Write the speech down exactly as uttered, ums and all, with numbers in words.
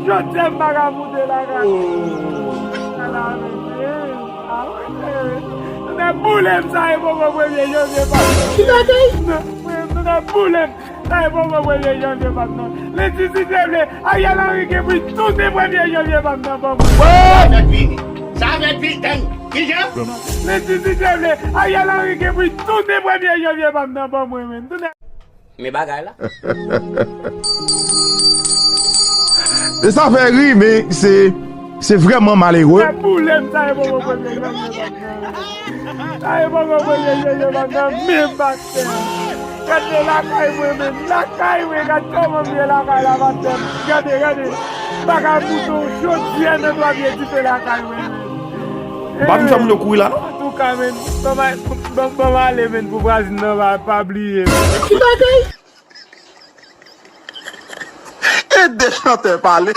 Jodi a m pa ka moute lakay. Ala, mesye. Ah, mesye. Tande boule m sa e poko premye janvye pa. Ki bagay? Tande boule m sa e poko premye janvye pa m nan. Lendi si Dye vle, Ariel Henry gen pou l tounen premye janvye pa m nan ban mwen. Sa fèt vini. Sa fèt vini. Tann. Kijan? Lendi si Dye vle, Ariel Henry gen pou l tounen premye janvye pa m nan ban mwen menm. Tounen. Men bagay la. E sa fè ri, men se se vrèman malere. Sa boule m, sa e poko premye janvye pa m nan. Sa e poko premye janvye pa m nan, men pastè. Gade lakay mwen menm, lakay mwen, gade kòman m ye lakay la, pastè. Gade, gade. M pa ka moute yon jodi a nan twa pye dife lakay mwen menm. M pa vin fè moun yo kouri la, non. Antouka, menn, ban m, ban m, ban m ale, menn, pou vwazin nan pa, pa bliye m. Ki bagay? E de chantè pale.